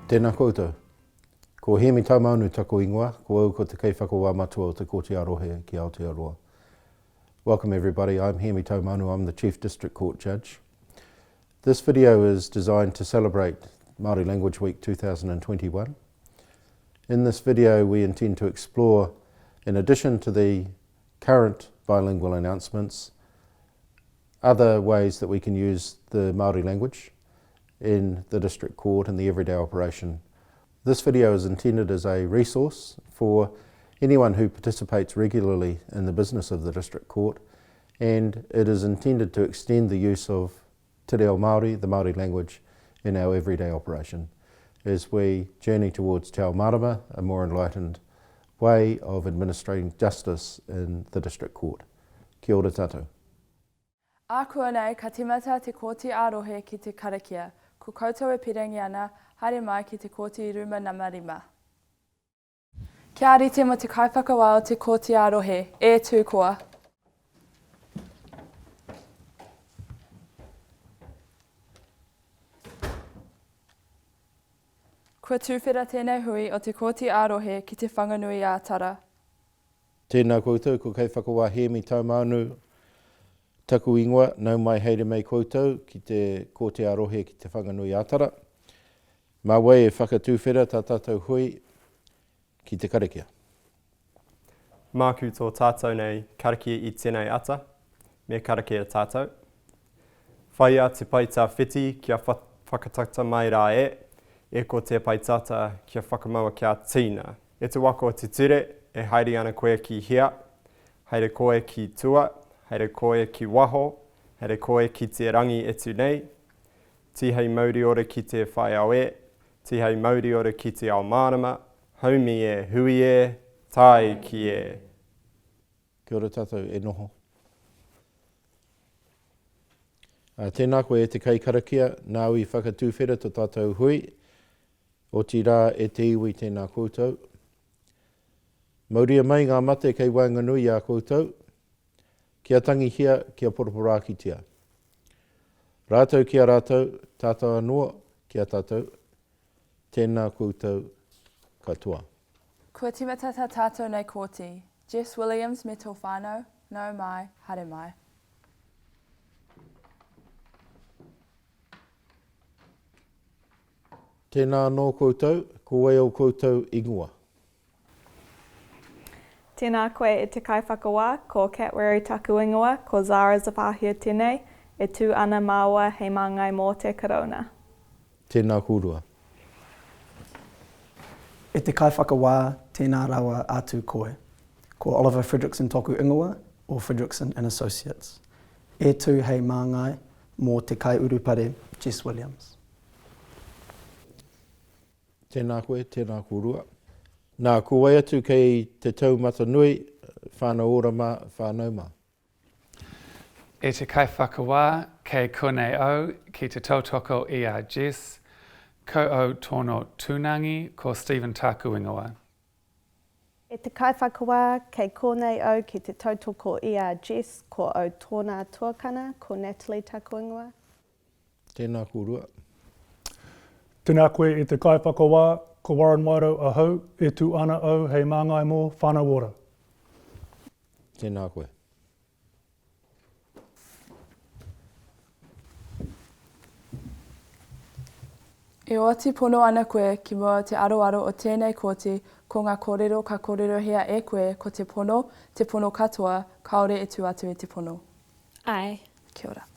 Tēnā koutou. Ko Hēmi Taumaunu taku ingoa, ko au ko te Kaiwhakawā Matua o Te Kōti ā-Rohe ki Aotearoa. Welcome everybody, I'm Hēmi Taumaunu, I'm the Chief District Court Judge. This video is designed to celebrate Māori Language Week 2021. In this video we intend to explore, in addition to the current bilingual announcements, other ways that we can use the Māori language in the district court and the everyday operation. This video is intended as a resource for anyone who participates regularly in the business of the district court and it is intended to extend the use of te reo Māori, the Māori language, in our everyday operation as we journey towards Te Ao Mārama, a more enlightened way of administering justice in the district court. Kia ora tātou. Ākuanei ka tīmata te Kōti ā-Rohe ki te karakia. Ko koutou e pirangi ana, haere mai ki te Kōti Rūma Nama 5. Kia rite mo te kaiwhakawā o te Kōti ā-Rohe, e tū koa. Kua tuwhera tēnei hui o te Kōti ā-Rohe ki Te Whanganui-ā-Tara. Tēnā koutou, ko Kaiwhakawā Hēmi Taumaunu taku ingoa, nau mai haere mai koutou ki te Kōti ā-Rohe ki Te Whanganui-ā-Tara. Mā wai e whakatuwhera tā tātou hui ki te karakia? Māku tō tātou nei karakia i tēnei ata, me karakia tātou. Whaia te pae tawhiti kia whakatata mai rā e, e ko te pae tata kia whakamaua kia tīna. E te waka o te ture, e haere ana koe ki hea? Haere koe ki tua, haere koe ki waho, haere koe ki te rangi e tu nei. Tihei mauri ora ki te whai ao e, tihei mauri ora ki te ao mārama, haumi e, hui e, tae ki e. Kia ora tātou, e noho. Tēnā koe e te kaikarakia, nāu i whakatuwhera to tātou hui, Otirā, e te iwi, tēnā koutou. Mauria mai ngā mate kei waenganui i a koutou, kia tangihia, kia poroporākitia. Rātou ki a rātou, tātou anō ki a tātou, tēnā koutou katoa. Kua tīmata tā tātou nei kōti. Jess Williams me tō whānau, nau mai, haere mai. Tēnā anō koutou, ko wai ō koutou ingoa? Tēnā koe e te kaiwhakawā, ko Kat Werry taku ingoa, ko Zara Zafahia tenei, e tū ana māua hei māngai mō te Karauna. Tēnā kōrua. E te kaiwhakawā, tēnā rawa atu koe. Ko Oliver Fredrickson toku ingoa, o Fredrickson and Associates. E tū hei māngai mō te kaiurupare Jess Williams. Tēnā koe, tēnā kōrua. Nā, ko wai atu kei te taumata nui, whānau ora mā, whānau mā. E te kaiwhakawā, kei konei au ki te tautoko i a Jess, ko au tōno tūnangi, ko Stephen tāku ingoa. E te kaiwhakawā, kei konei au ki te tautoko i a Jess, ko au tōna tuakana, ko Natalie taku ingoa. Tēnā kōrua. Tēnā koe e te kaiwhakawā, ko Warren Wairau ahau, e tū ana au hei māngai mō Whānau Ora. Tēnā koe. E oati pono ana koe ki mua o te aroaro o tēnei kōti, ko ngā kōrero ka kōrerohia e koe ko te pono, te pono katoa, kāore e tū atu i te pono. Āe. Kia ora.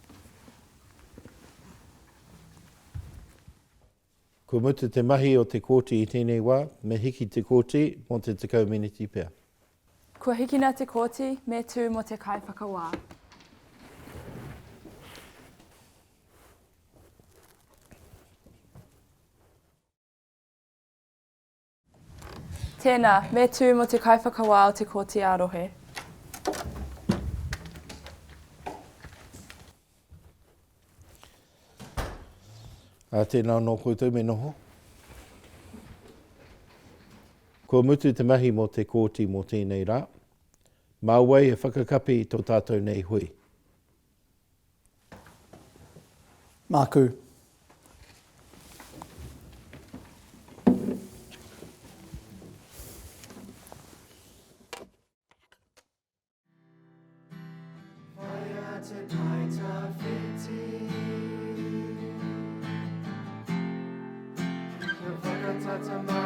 Kua mutu te mahi o te kōti i tēnei wā, me hiki te kōti mō te 10 meneti pea. Kua hikina te kōti, me tū mō te kaiwhakawā. Tēnā, me tū mō te kaiwhakawā o te Kōti ā-Rohe. Ā, tēnā anō koutou me noho. Kua mutu te mahi mō te kōti mō tēnei rā. Mā wai e whakakapi tō tātou nei hui? Māku. whakatata mai.